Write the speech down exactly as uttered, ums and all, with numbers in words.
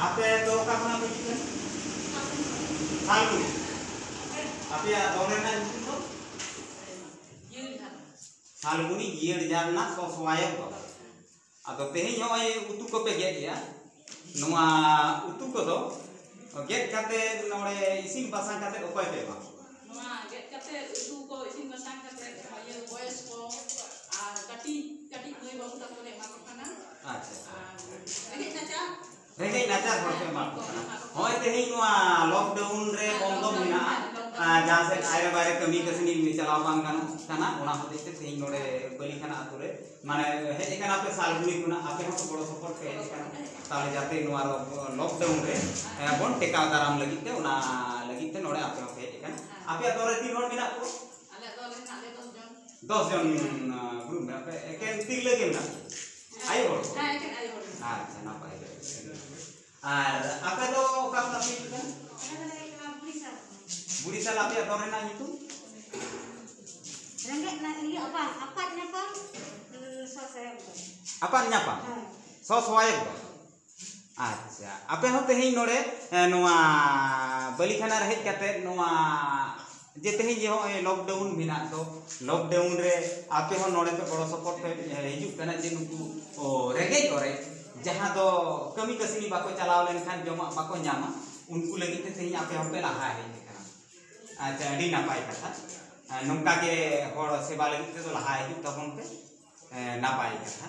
ᱟᱯᱮ ᱫᱚ ᱚᱠᱟ ᱠᱷᱚᱱᱟᱜ ᱯᱮ ᱦᱤᱡᱩᱜ ᱠᱟᱱᱟ? ᱥᱟᱞᱵᱩᱱᱤ᱾ ᱟᱯᱮᱭᱟᱜ ᱫᱚᱞ ᱨᱮᱱᱟᱜ ᱧᱩᱛᱩᱢ ᱫᱚ? ᱥᱟᱞᱵᱩᱱᱤ ᱡᱤᱭᱟᱹᱲ ᱡᱷᱟᱨᱱᱟ ᱥᱚᱥᱚᱣᱟᱭᱚ ᱫᱚᱞ᱾ ᱟᱫᱚ ᱛᱮᱦᱮᱧ ᱱᱚᱜᱼᱚᱭ ᱩᱛᱩ ᱠᱚᱯᱮ ᱜᱮᱫ ᱮᱜᱼᱟ, ᱱᱚᱣᱟ ᱩᱛᱩ ᱠᱚᱫᱚ ᱜᱮᱫ ᱠᱟᱛᱮ ᱱᱚᱰᱮ ᱤᱥᱤᱱ ᱵᱟᱥᱟᱝ ᱠᱟᱛᱮ ᱚᱠᱚᱭ ᱯᱮ ᱮᱢᱟ ᱠᱚᱣᱟ? ᱱᱚᱣᱟ ᱜᱮᱫ ᱠᱟᱛᱮ ᱩᱛᱩ ᱠᱚ ᱤᱥᱤᱱ ᱵᱟᱥᱟᱝ ᱠᱟᱛᱮ ᱤᱭᱟᱹ ᱵᱚᱭᱮᱥ ᱠᱚ ᱟᱨ ᱠᱟᱹᱴᱤᱡ ᱠᱟᱹᱴᱤᱡ ᱢᱟᱹᱭ ᱵᱟᱹᱵᱩ ᱛᱟᱠᱚ ᱞᱮ ᱮᱢᱟ ᱠᱚ ᱠᱟᱱᱟ᱾ ᱟᱪᱪᱷᱟ᱾ ᱟᱨ ᱨᱮᱸᱜᱮᱡ ᱱᱟᱪᱟᱨ ᱨᱮᱸᱜᱮᱡ ᱱᱟᱪᱟᱨ ᱦᱚᱲ ᱠᱚ ᱮᱢᱟ ᱠᱚ ᱠᱟᱱᱟ᱾ ᱦᱚᱸᱜᱼᱚᱭ ᱛᱮᱦᱮᱧ ᱱᱚᱣᱟ ᱞᱚᱠᱰᱟᱣᱩᱱ ᱨᱮ ᱵᱚᱱᱫᱚ ᱢᱮᱱᱟᱜᱼᱟ, ᱟᱨ ᱡᱟᱦᱟᱸ ᱥᱮᱫ ᱟᱭᱨᱮ ᱵᱟᱭᱨᱮ ᱠᱟᱹᱢᱤ ᱠᱟᱹᱥᱱᱤ ᱪᱟᱞᱟᱣ ᱵᱟᱝ ᱜᱟᱱᱚᱜ ᱠᱟᱱᱟ, ᱚᱱᱟ ᱦᱚᱛᱮᱡ ᱛᱮ ᱛᱮᱦᱮᱧ ᱱᱚᱰᱮ ᱵᱟᱹᱞᱤᱠᱷᱟᱱᱟ ᱟᱛᱳ ᱨᱮ ᱢᱟᱱᱮ ᱦᱮᱡ ᱟᱠᱟᱱᱟ ᱯᱮ ᱥᱟᱞᱵᱩᱱᱤ ᱠᱷᱚᱱᱟᱜ, ᱟᱯᱮ ᱦᱚᱸ ᱜᱚᱲᱚ ᱥᱚᱯᱚᱦᱚᱫ ᱯᱮ ᱦᱮᱡ ᱟᱠᱟᱱᱟ, ᱛᱟᱦᱚᱞᱮ ᱡᱟᱛᱮ ᱱᱚᱣᱟ ᱞᱚᱠ-, ᱞᱚᱠᱰᱟᱣᱩᱱ ᱨᱮ, ᱮ, ᱵᱚᱱ ᱴᱮᱠᱟᱣ ᱫᱟᱨᱟᱢ ᱞᱟᱹᱜᱤᱫ ᱛᱮ, ᱚᱱᱟ ᱞᱟᱹᱜᱤᱫ ᱛᱮ ᱱᱚᱰᱮ ᱟᱯᱮ ᱦᱚᱸ ᱯᱮ ᱦᱮᱡ ᱟᱠᱟᱱᱟ᱾ ᱟᱯᱮᱭᱟᱜ ᱫᱚᱞ ᱨᱮ ᱛᱤᱱ ᱦᱚᱲ ᱢᱮᱱᱟᱜ ᱠᱚᱣᱟ? ᱟᱞᱮ ᱫᱚᱞ ᱨᱮ ᱢᱮᱱᱟᱜ ᱞᱮᱭᱟ ᱫᱚᱥ ᱡᱚᱱ᱾ ᱫᱚᱥ ᱡᱚᱱ, ᱟ, ᱜᱨᱩᱯ ᱢᱮᱱᱟᱜ ᱯᱮ, ᱮᱠᱮᱱ ᱛᱤᱨᱞᱟᱹ ᱜᱮ ᱢᱮᱱᱟᱜ ᱯᱮ? ᱟᱭᱳ ᱦᱚᱲ? ᱦᱮᱸ, ᱮᱠᱮᱱ ᱟᱭᱳ ᱦᱚᱲ᱾ ᱟᱪᱪᱷᱟ, ᱱᱟᱯᱟᱭ ᱜᱮ᱾ ᱟᱨ ᱟᱯᱮ ᱫᱚ ᱚᱠᱟ ᱠᱷᱚᱱᱟᱜ ᱯᱮ ᱦᱤᱡᱩᱜ ᱠᱟᱱᱟ? ᱟᱞᱮ ᱫᱚᱞᱮ ᱦᱮᱡ ᱠᱟᱱᱟ ᱵᱩᱲᱤᱥᱟ᱾ ᱵᱩᱲᱤᱥᱟ, ᱟᱯᱮᱭᱟᱜ ᱫᱚᱞ ᱨᱮᱱᱟᱜ ᱧᱩᱛᱩᱢ? ᱨᱮᱸᱜᱮᱡ ᱱᱟ-, ᱤᱭᱟᱹ, ᱟᱯᱟ-, ᱟᱯᱟᱫ ᱧᱟᱯᱟᱢ, ᱩᱸ, ᱥᱚᱥᱚᱭᱚᱜ ᱫᱚ᱾ ᱟᱯᱟᱫ ᱧᱟᱯᱟᱢ? ᱦᱮᱸ᱾ ᱥᱚᱥᱚᱣᱟᱭᱚᱜ ᱫᱚ? ᱟᱪᱪᱷᱟ, ᱟᱯᱮ ᱦᱚᱸ ᱛᱮᱦᱮᱧ ᱱᱚᱰᱮ, ᱮ, ᱱᱚᱣᱟ ᱵᱟᱹᱞᱤᱠᱷᱟᱱᱟ ᱨᱮ ᱦᱮᱡ ᱠᱟᱛᱮ ᱱᱚᱣᱟ ᱡᱮ ᱛᱮᱦᱮᱧ ᱡᱮ ᱦᱚᱸᱜᱼᱚᱭ ᱞᱚᱠᱰᱟᱣᱩᱱ ᱢᱮᱱᱟᱜ ᱫᱚ, ᱞᱚᱠᱰᱟᱣᱩᱱ ᱨᱮ ᱟᱯᱮ ᱦᱚᱸ ᱱᱚᱰᱮ ᱯᱮ ᱜᱚᱲᱚ ᱥᱚᱯᱚᱦᱚᱫ ᱯᱮ, ᱮ, ᱦᱤᱡᱩᱜ ᱠᱟᱱᱟ ᱡᱮ ᱱᱩᱠᱩ, ᱚ, ᱨᱮᱸᱜᱮᱡ ᱚᱨᱮᱡ ᱡᱟᱦᱟᱸ ᱫᱚ ᱠᱟᱹᱢᱤ ᱠᱟᱹᱥᱱᱤ ᱵᱟᱠᱚ ᱪᱟᱞᱟᱣ ᱞᱮᱱᱠᱷᱟᱱ ᱡᱚᱢᱟᱜ ᱵᱟᱠᱚ ᱧᱟᱢᱟ, ᱩᱱᱠᱩ ᱞᱟᱹᱜᱤᱫ ᱛᱮ ᱛᱮᱦᱮᱧ ᱟᱯᱮ ᱦᱚᱸᱯᱮ ᱞᱟᱦᱟ ᱦᱮᱡ ᱟᱠᱟᱱᱟ᱾ ᱟᱪᱪᱷᱟ, ᱟᱹᱰᱤ ᱱᱟᱯᱟᱭ ᱠᱟᱛᱷᱟ᱾ ᱟᱨ ᱱᱚᱝᱠᱟ ᱜᱮ ᱦᱚᱲ ᱥᱮᱵᱟ ᱞᱟᱹᱜᱤᱫ ᱛᱮᱫᱚ ᱞᱟᱦᱟ ᱦᱤᱡᱩᱜ ᱛᱟᱵᱚᱱ ᱯᱮ᱾ ᱮ, ᱱᱟᱯᱟᱭ ᱠᱟᱛᱷᱟ᱾